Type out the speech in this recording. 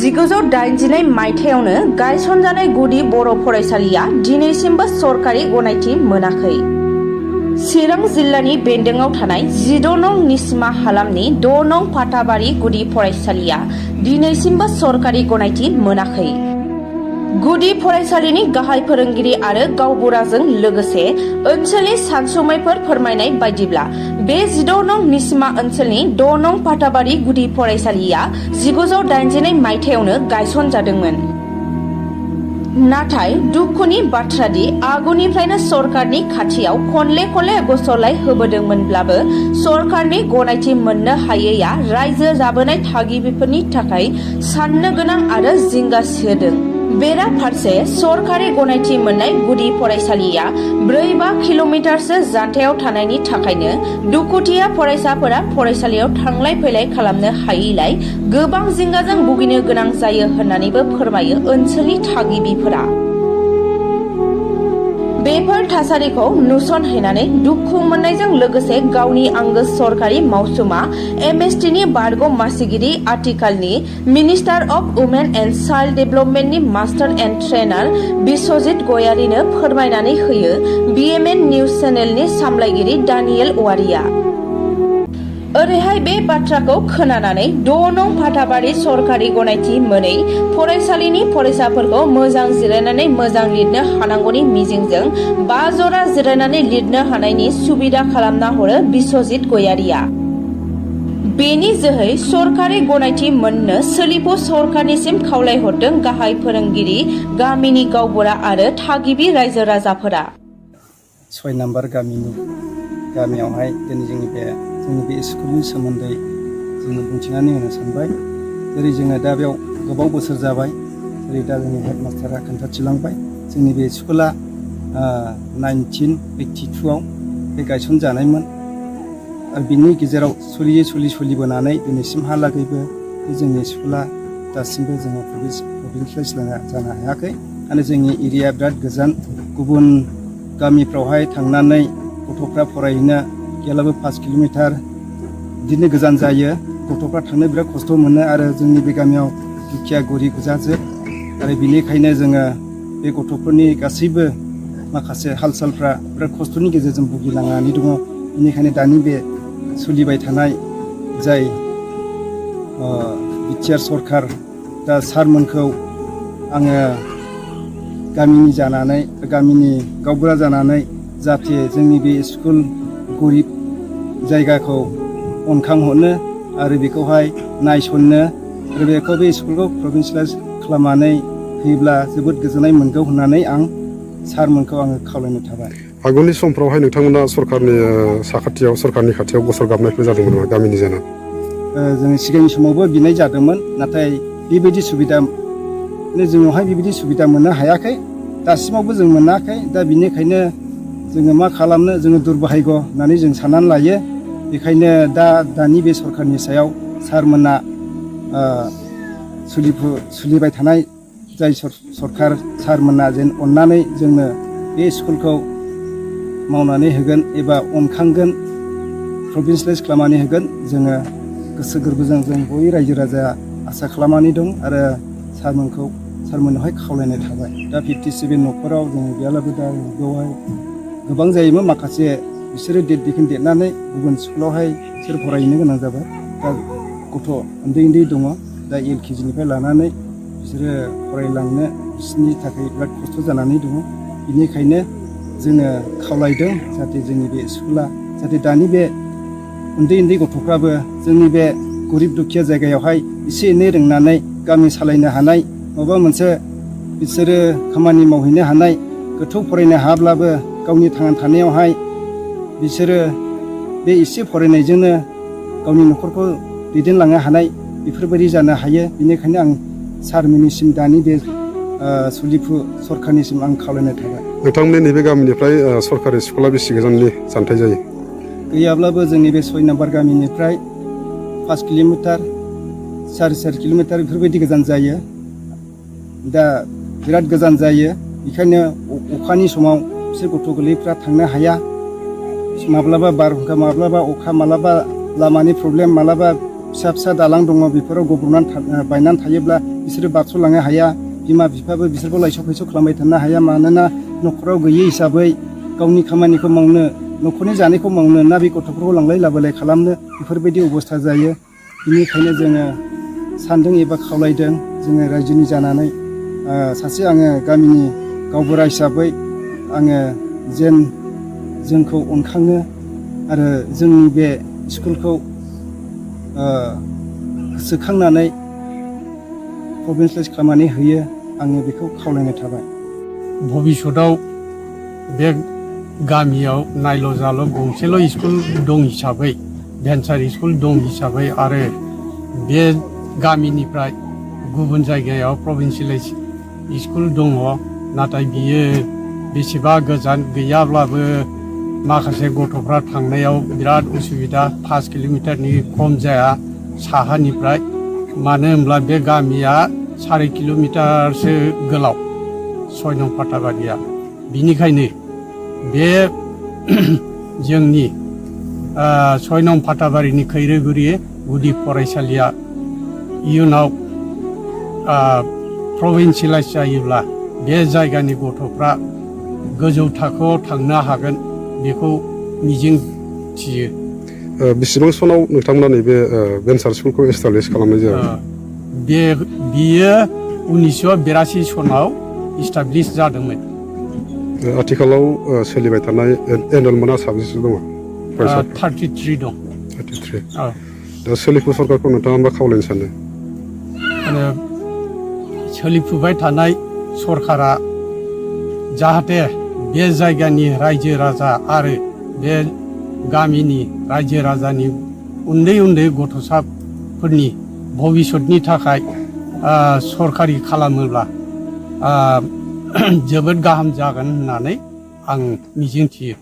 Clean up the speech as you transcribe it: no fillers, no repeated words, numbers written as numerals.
1989 मायथाइयावनो गायसनजानाय गुदि बर' फरायसालिया दिनैसिमबो सरकारि गनायथि मोनाखै। चिरां जिल्लानि बेन्दोङाव थानाय 16 नं निसिमा हालामनि 6 नं फाथाबारि गुदि फरायसालिया दिनैसिमबो सरकारि गनायथि मोनाखै। गुदि फरायसालिनि गाहाय फोरोंगिरि आरो गावबुराजों लोगोसे ओनसोलनि सानसुमैफोर फोरमायनाय बायदिब्ला बे 16 नं निसिमा ओनसोलनि 6 नं फाथाबारि गुदि फरायसालिया 1989 मायथाइयावनो गायसनजादोंमोन। नाथाय दुखुनि बाथ्रादि आगुनिफ्रायनो सरकारनि खाथियाव खनले खनले गसरलाय होबोदोंमोनब्लाबो सरकारनि गनायथि मोननो हायैया रायजो जाबोनाय थागिबिफोरनि थाखाय साननो गोनां आरो जिंगासिहोदों। बेराफारसे सरकारि गनायथि मोननाय गुदि फरायसालिया 4-5 किल'मिटारसो जानथायाव थानायनि थाखायनो दुखुथिया फरायसाफोरा फरायसालियाव थांलाय फैलाय खालामनो हायैलाय गोबां जिंगाजों भुगिनो गोनां जायो होननानैबो फोरमायो ओनसोलनि थागिबिफोरा। बेफोर थासारिखौ नुसनहैनानै दुखु मोननायजों लोगोसे गावनि आंगो सरकारि मावसुमा एमएसटिनि बारग' मासिगिरि आथिखालनि minister of women and child डेभेलपमेन्टनि मास्टार एन्ड ट्रेनार बिस्वजित गयारिनो फोरमायनानै होयो बिएमएन निउज चेनेलनि सामलायगिरि दानियेल औवारिया। ओरैहाय बे बाथ्राखौ खोनानानै 6 नं फाथाबारि सरकारि गनायथि मोनै फरायसालिनि फरायसाफोरखौ मोजां जिरायनानै मोजां लिरनो हानांगौनि मिजिंजों 5 जरा जिरायनानै लिरनो हानायनि सुबिदा खालामना हरो बिस्वजित गयारिया। बेनि जोहै सरकारि गनायथि मोननो सोलिफु सरकारनिसिम खावलायहरदों गाहाय फोरोंगिरि, गामिनि गावबुरा आरो थागिबि रायजो राजाफोरा। 6 नम्बर गामियावहाय दिनै जोंनि बे स्कुलनि सोमोन्दै जोङो बुंथिनानै होनो सानबाय। जेरै जोङो दा बेयाव गोबाव बोसोर जाबाय, जेरै दा जोंनि हेडमास्टारा खोन्थाथिलांबाय जोंनि बे स्कुला 1982आव बे गायसनजानायमोन आरो बिनि गेजेराव सोलिबोनानै दिनैसिमहालागैबो बे जोंनि स्कुला दासिमबो जोङो प्रभिन्सियेलाइज जानो हायाखै आरो जोंनि एरिया बिराद गोजान, गुबुन गामिफ्रावहाय थांनानै गथ'फ्रा फरायहैनो गैयाब्लाबो 5 किल'मिटार बिदिनो गोजान जायो। गथ'फ्रा थांनो बिराद खस्थ' मोनो आरो जोंनि बे गामियाव दुखिया गरिब गोजाजोब आरो बिनिखायनो जोङो बे गथ'फोरनि गासैबो माखासे हाल सालफ्रा बिराद खस्थ'नि गेजेरजों भुगिनांनानै दङ। बेनिखायनो दानि बे सोलिबाय थानाय जाय बिटिआर सरकार दा सारमोनखौ आङो गामिनि गावबुरा जानानै जाहाथे जोंनि बे स्कुल गरिब जायगाखौ अनखांहरनो आरो बेखौहाय नायसननो आरो बेखौ बे स्कुलखौ प्रभिन्सियेलाइज खालामनानै होयोब्ला जोबोद गोजोननाय मोनगौ होननानै आं सारमोनखौ आङो खावलायनो थाबाय। आगुनि समफ्रावहाय नोंथांमोना सरकारनि सरकारनि खाथियाव गसर गाबनायफोर जादोंमोन नामा गामिनि जाना? जों सिगांनि समावबो बिनाय जादोंमोन, नाथाय बेबायदि सुबिदा जोंनावहाय बेबायदि सुबिदा मोननो हायाखै, दासिमावबो जों मोनाखै। दा बिनिखायनो जोङो मा खालामनो, जोङो दुर्भाग्य होननानै जों साननानै लायो। बेखायनो दानि बे सरकारनि सायाव सारमोना सोलिबाय थानाय जाय सरकार सारमोना जेन अननानै जोंनो बे स्कुलखौ मावनानै होगोन एबा अनखांगोन, प्रभिन्सियेलाइज खालामनानै होगोन, जोङो गोसो गोरबोजों जों बयबो रायजो राजाया आसा खालामनानै दं आरो सारमोननावहाय खावलायनाय थाबाय। दा 57 न'खराव जों गैयाब्लाबो दा बेवहाय गोबां जायोमोन, माखासे बिसोरो देरनानै गुबुन स्कुलावहाय बिसोर फरायहैनो गोनां जाबाय। दा गथ' उन्दै दङ, दा LKGनिफ्राय लानानै बिसोरो फरायलांनो बिसोरनि थाखाय बिराद खस्थ' जानानै दङ। बेनिखायनो जोङो खावलायदों जाहाथे जोंनि बे स्कुला जाहाथे दानि बे उन्दै गथ'फ्राबो जोंनि बे गरिब दुखिया जायगायावहाय एसे एनै रोंनानै गामि सालायनो हानाय, माबा मोनसे बिसोरो खामानि मावहैनो हानाय, गोथौ फरायनो हायाब्लाबो गावनि थांना थानायावहाय बिसोरो बे एसे फरायनायजोंनो गावनि न'खरखौ दैदेनलांनो हानाय बेफोरबायदि जानो हायो। बेनिखायनो आं सारमोननिसिम दानि बे सोलिफु सरकारनिसिम आं खावलायनाय थाबाय। नोंथांमोननि नैबे गामिनिफ्राय सरकारि स्कुला बेसे गोजाननि जानथाय जायो? गैयाब्लाबो जोंनि बे 6 नम्बर गामिनिफ्राय 5 किल'मिटार 4.5 किल'मिटार बेफोरबायदि गोजान जायो। दा बिराद गोजान जायो, बेखायनो अखानि समाव बिसोर गथ' गोरलैफ्रा थांनो हाया। माब्लाबा बारहुंखा, माब्लाबा अखा, माब्लाबा लामानि प्रब्लेम, माब्लाबा फिसा फिसा दालां दङ बेफोराव गब्र'नानै बायनानै थायोब्ला बिसोरो बारस'लांनो हाया बिमा बिफाबो बिसोरखौ लाइस' खैस' खालामबाय थानो हाया मानोना न'खराव गैयै हिसाबै गावनि खामानिखौ मावनो न'खरनि जानायखौ मावनो ना बे गथ'फोरखौ लांलाय लाबोलाय खालामनो बेफोरबायदि अबस्था जायो बेनिखायनो जोङो सानदों एबा खावलायदों जोङो रायजोनि जानानै सासे आङो गामिनि गावबुरा हिसाबै आङो जेन जोंखौ अनखाङो आरो जोंनि बे स्कुलखौ गोसोखांनानै प्रभिन्सियेलाइज खालामनानै होयो आङो बेखौ खावलायनाय थाबाय भबिष्यताव बे गामियाव नायल' जाल' गंसेल' स्कुल दं हिसाबै भेन्सार स्कुल दं हिसाबै आरो बे गामिनिफ्राय गुबुन जायगायाव प्रभिन्सियेलाइज स्कुल दङ नाथाय बियो बेसेबा गोजान गैयाब्लाबो माखासे गथ'फ्रा थांनायाव बिराद उसुबिदा 5 किल'मिटारनि खम जाया साहानिफ्राय मानो होनब्ला बे गामिया 4 किल'मिटारसो गोलाव 6 नं फाथाबारिया बिनिखायनो बे जोंनि 6 नं फाथाबारिनि खैरोगुरि गुदि फरायसालिया इयुनाव प्रभिन्सियेलाइज जायोब्ला बे जायगानि गथ'फ्रा गोजौ थाखोआव थांनो हागोन बेखौ मिजिं थियो बेसेबां सनाव नोंथांमोना नैबे भेन्सार स्कुलखौ एस्टाब्लिस खालामनाय जायो बियो 1982 सनाव इस्टाब्लिस जादोंमोन आथिखालाव सोलिबाय थानाय एनरलमेन्टआ साबेसे दङ 33 दं 33 दा सोलिफु सरकारखौ नोंथाङा मा खावलायनो सानो सोलिफुबाय थानाय सरकारा जाहाथे बे जायगानि रायजो राजा आरो बे गामिनि रायजो राजानि उन्दै उन्दै गथ'साफोरनि भबिष्यतनि थाखाय सरकारि खालामोब्ला जोबोद गाहाम जागोन होननानै आं मिजिंथियो